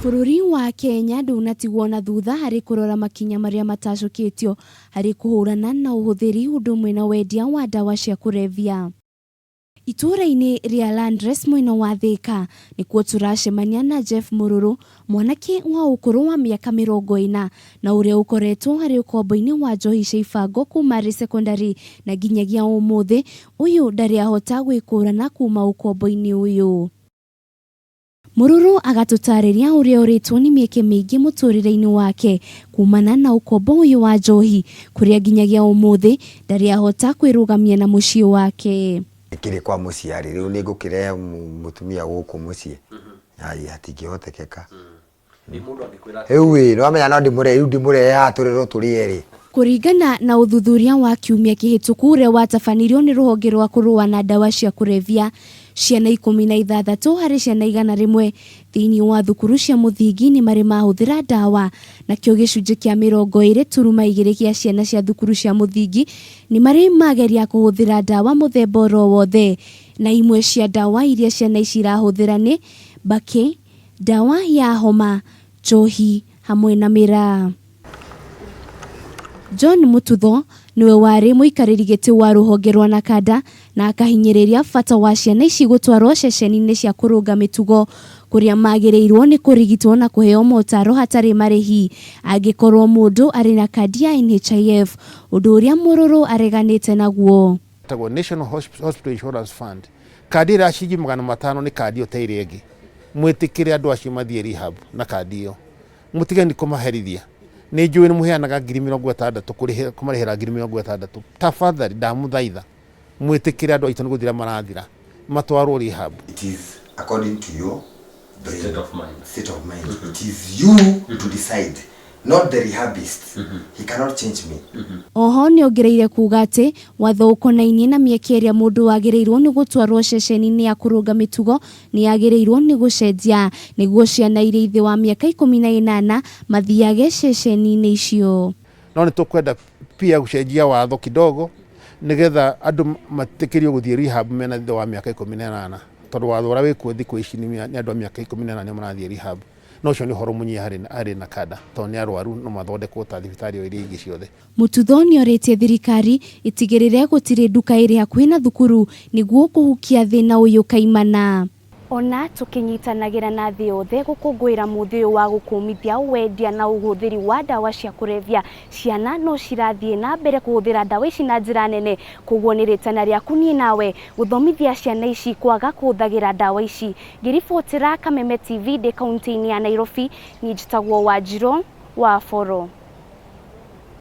Bũrũri wa Kenya ndũnatigwo na thutha harĩ kũrora makinya marĩa matacũkĩtio harĩ kũhũrana na ũhũthĩri ũndũ ũmwe na wendia wa ndawa cia kũrebia. Itũũra-inĩ rĩa Landres mwena wa Thĩka nĩkuo tũracemania na Jeff Mũrũrũ, mwanake wa ũkũrũ wa mĩaka 40 na ũrĩa ũkoretwo arĩ ũkombo-inĩ wa njohi cia ibango kuma arĩ secondary na nginyagia ũmũthĩ ũyũ ndarĩ ahota gwĩkũrana kuma ũkombo-inĩ ũyũ. Mũrũrũ agatũtarĩria ũrĩa orĩtwo nĩ mĩeke mĩingĩ mũtũrĩre-inĩ wake kumana na ũkombo ũyũ wa njohi kũrĩa nginyagia ũmũthĩ ndarĩ ahota kwĩrũgamia na mũciĩ wake. Ndĩkĩrĩ kwa mũciarĩ rĩu nĩ ngũkĩrehe mũtumia gũkũ mũciĩ? Ai, hatingĩhotekeka. Rĩu ĩ, nĩwamenya no ndĩmũrehe, rĩu ndĩmũrehe haha tũrerwo tũrĩ erĩ. Kũringana na ũthuthuria wa kiumia kĩhĩtũku ũrĩa watabanirio nĩ rũhonge rwa kũrũa na ndawa cia kũrebia, ciana 16 harĩ ciana 100 thĩinĩ wa thukuru cia mũthingi nĩ marĩ mahũthĩra ndawa, nakĩo gĩcunjĩ kĩa 20.2 gĩa ciana cia thukuru cia mũthingi nĩ marĩ mageria kũhũthĩra ndawa mũthemba oro wothe, na imwe cia ndawa iria ciana ici irahũthĩra nĩ mbakĩ, ndawa ya homa, njohi hamwe na mĩraa. John Mututho nĩwe warĩ mũikarĩri gĩtĩ wa rũhonge rwa Nakanda na akahinyĩrĩria bata wa ciana ici gũtwarwo ceceni-inĩ cia kũrũnga mĩtugo kũrĩa magĩrĩirwo nĩ kũrigitwo na kũheo motaro hatarĩ marĩhi angĩkorwo mũndũ arĩ na kandi ya NHIF, ũndũ ũrĩa Mũrũrũ areganĩte naguo. Ĩtagwo National Hospital Insurance Fund. Kandi ĩrĩa ya ciringi 500 nĩ kandi ĩyo ta ĩrĩa ĩngĩ. Mwĩtĩkĩre andũ acio mathiĩ rehab na kandi ĩyo. Mũtige nĩ kũmaherithia. Nĩ njũĩ nĩ mũheanaga 60,000 kũmarĩhĩra 60,000. Tafadhali ndamũthaitha mwĩtĩkĩre andũ aitũ nĩ gũthira marathira matwarwo rehab. It is according to your brain, State of mind. State of mind. It is you to decide, not the rehabist. He cannot change me. Oho nĩongereire kuga atĩ watho ũkonainie na mĩeke ĩrĩa mũndũ wagĩrĩirwo nĩ gũtwarwo ceceni-inĩ ya kũrũnga mĩtugo nĩ yagĩrĩirwo nĩ gũcenjia nĩguo ciana irĩ thĩ wa mĩaka 18 mathiage ceceni-inĩ icio. No nĩ tũkwenda pia gũcenjia watho kidogo nĩgetha andũ matĩkĩrio gũthiĩ rehab mena thutha wa mĩaka 18, tondũ watho ũrĩa wĩkuo thikũ ici nĩ andũ a mĩaka 18 nĩo marathiĩ rehab. No ũcio nĩ ũhoro mũnyiha harĩ NACADA tondũ nĩ arwaru no mathondekwo ta thibitarĩ o iria ingĩ ciothe. Mututho nĩorĩtie thirikari ĩtigĩrĩre gũtirĩ nduka ĩrĩ hakuhĩ na thukuru nĩguo kũhukia thĩna ũyũ kaimana. Ona tũkĩnyitanagĩra na thĩ yothe gũkũngũĩra mũthĩ ũyũ wa gũkũmithia wendia na ũhũthĩri wa ndawa cia kũrebia, ciana no cirathiĩ na mbere kũhũthĩra ndawa ici na njĩra nene, koguo nĩ rĩtana rĩaku niĩ nawe gũthomithia ciana ici kwaga kũhũthagĩra ndawa ici. Ngĩribotĩra Kameme TV ndĩ kaunti-inĩ ya Nairobi, niĩ njĩtagwo Wanjirũ wa Boro.